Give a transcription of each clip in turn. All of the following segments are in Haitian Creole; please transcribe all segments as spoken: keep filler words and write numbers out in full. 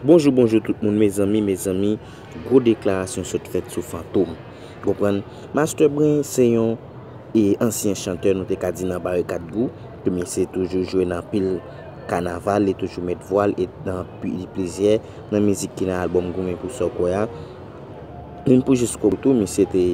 Bonjou, bonjou tout moun, mezanmi, mezanmi, gwo deklarasyon sot fèt sou Fantom. Konprann? Master Bren se yon e ansyen chantè, nou te ka di nan Barikad Gou, ke misye toujou jwe nan pil kanaval, li toujou met vwa l e nan pi- plizyè nan mizik ki nan albòm Goumen pou sa w kwè a. Menm pou Jiskobou tou, misye te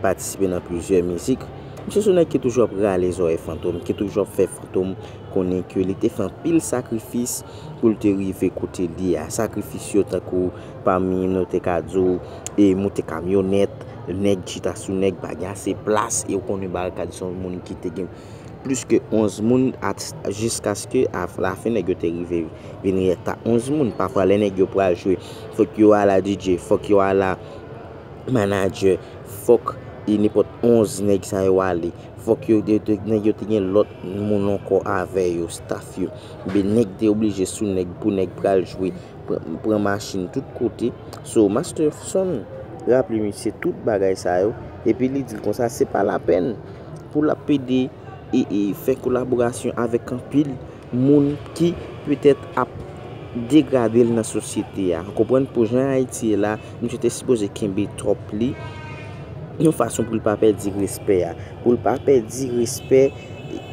patisipe nan plizyè mizik. Misye se yon nèg ki toujou ap rale zòrèy Fantom, ki toujou ap fè Fantom konnen ke li te fè anpil sakrifis pou l te rive kote l ye a. Sakrifis yo tankou pami nou te ka di w, e moute kamyonèt, nèg chita sou nèg, pa gen ase plas, e w konnen Barikad se yon moun ki te gen plis ke onz moun, jiskaske a lafen nèg yo te rive vin rèt a onz moun. Pafwa lè nèg yo pral jwe, fòk yo ala D J, fòk yo ala manadjè, fòk e nenpòt onz nèg sa yo ale. Fòk yo, yo te- nèg yo te gen lòt moun ankò avè yo, staff yo. Oubyen nèg te oblije sou nèg pou nèg pral jwe, pran, pran machin tout kote. So, Master Son raple misye tout bagay sa yo, epi li di l konsa, se pa lapèn pou l ap pede e, e fè kolaborasyon avèk anpil moun ki petèt ap degrade l nan sosyete a. Ou konprann, pou jan Ayiti ye la, misye te sipoze kenbe twòp li yon fason pou l pa pèdi respè a, pou l pa pèdi respè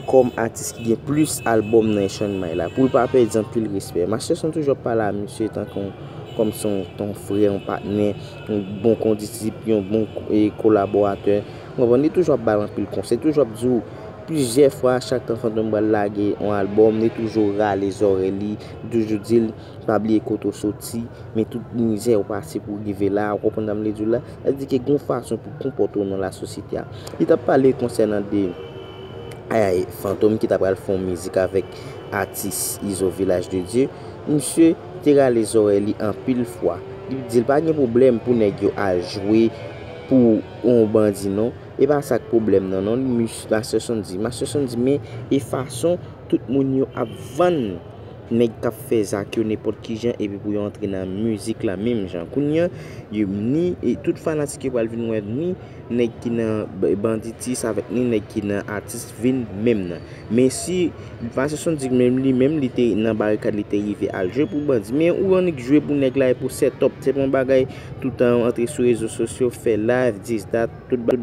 kòm atis ki gen plis albòm nan echanj may la, pou l pa pèdi anpil respè. Master Son toujou ap pale a misye tankou yon- kòm se yon, yon frè, yon patnè, yon bon kondisip, yon bon e, kolaboratè. Ou konprann, li toujou ap ba l anpil konsèy, toujou ap di w plizyè fwa, chak tan Fantom pral lage yon albòm, li toujou rale zòrèy li, li toujou di l, pa bliye kote w soti, men tout mizè ou pase pou w rive la, ou konprann sa m vle di w la? Sa vle di ke gen yon fason pou w konpòte w nan lasosyete a. Li t ap pale konsènan de ay, Fantom ki t ap pral fè yon mizik avèk atis Izo Village de Dieu, misye te rale zòrèy li anpil fwa. Li di l pa gen pwoblèm pou nèg yo al jwe pou yon bandi non. E pa sa k pwoblèm nan non, Master Son di. Master Son di, men e fason tout moun yo ap vann nèg k ap fè zak yo nenpòt ki jan epi pou yo antre nan mizik la menm jan. Kounye a, yo ni e tout fanatik yo pral vin wè ni nèg ki nan b- banditis avèk ni nèg ki nan atis vin menm nan. Men si Master Son di menm li menm li te nan Barikad, li te rive al jwe pou bandi. Men ou annik jwe pou nèg la e pou set up. Se pa yon bagay toutan antre sou rezo sosyo, fè live, dis dat, tout ba-